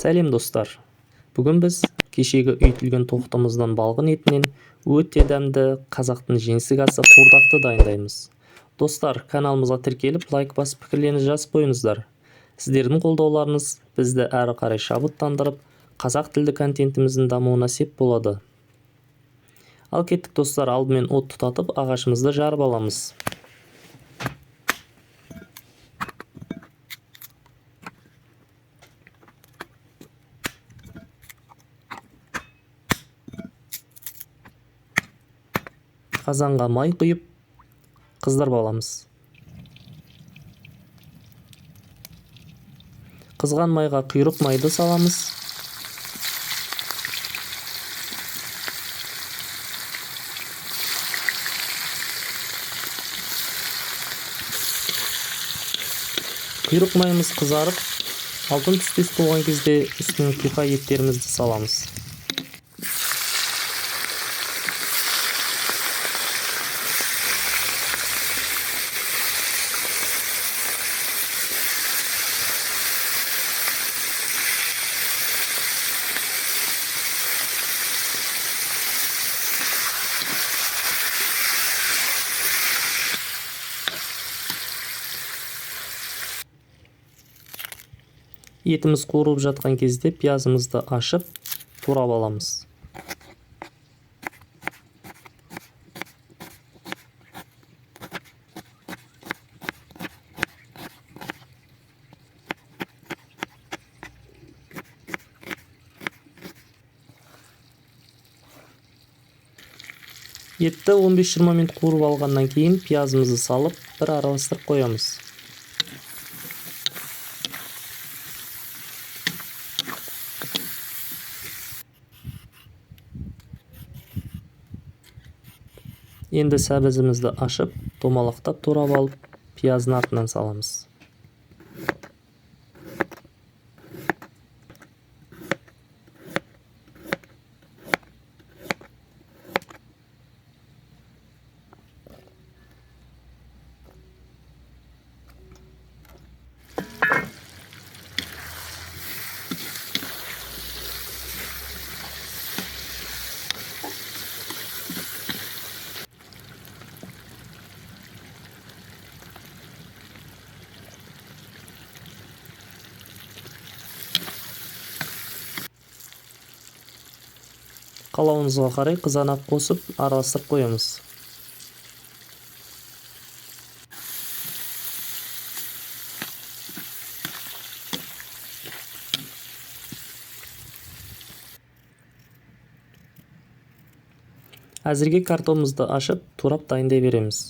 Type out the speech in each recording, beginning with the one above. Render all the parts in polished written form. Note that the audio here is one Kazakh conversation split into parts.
Сәлем достар. Бүгін біз кешегі үйітілген тоқтымыздың балғын етінен өте дәмді қазақтың жеңсік асы қуырдақты дайындаймыз. Достар, каналымызға тіркеліп, лайк басып, пікірлеріңізді жазып қойыңыздар. Сіздердің қолдауларыңыз бізді әрі қарай шабыттандырып, қазақ тілді контентіміздің дамуына сеп болады. Ал кеттік достар, алдымен от тұтатып, ағашымызды жарып аламыз. Қазанға май құйып, қыздырып аламыз. Қызған майға құйрық майды саламыз. Құйрық майымыз қызарып, алтын түстес болған кезде үстінен құйқа еттерімізді саламыз. Етіміз қуырылып жатқан кезде пиязымызды ашып, турап аламыз. Етті 15-20 минут қуырып алғаннан кейін пиязымызды салып, бір араластырып қоямыз. Енді сәбізімізді ашып, домалақтап турап алып, пияздың артынан саламыз. Қалауыңызға қарай қызанақ қосып, араластырып қоямыз. Әзірге картонымызды ашып, турап дайындай береміз.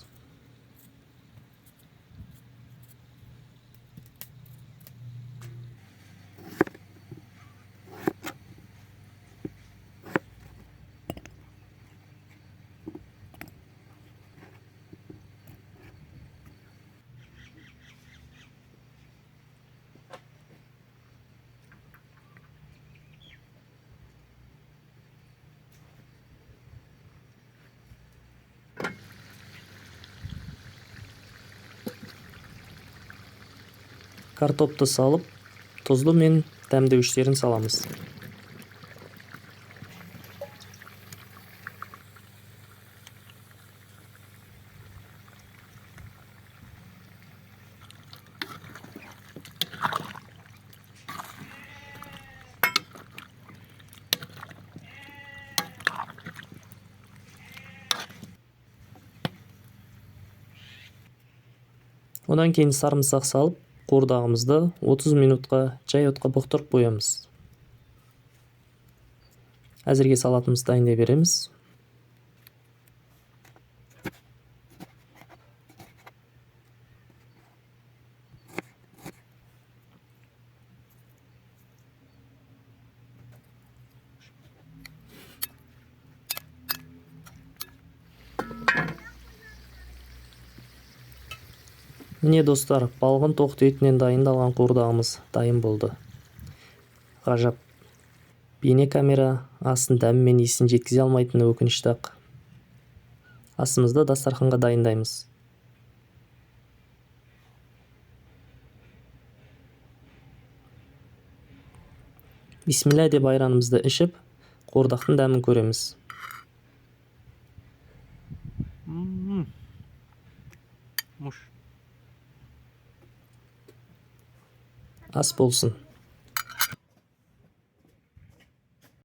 Картопты салып, тұзды мен дәмдеуіштерін саламыз. Одан кейін сарымсақ салып, қуырдағымызды 30 минутқа жай отқа бұқтырып қоямыз. Әзірге салатымызды дайындай береміз. Міне достар, балғын тоқты етінен дайындалған қуырдағымыз дайын болды. Ғажап. Бейне камера астын дәмі мен иісін жеткізе алмайтыны өкінішті-ақ. Асымызды дастарханға дайындаймыз. Бисмилля деп айранымызды ішіп, қуырдақтың дәмін көреміз. Мұш. Ас болсын.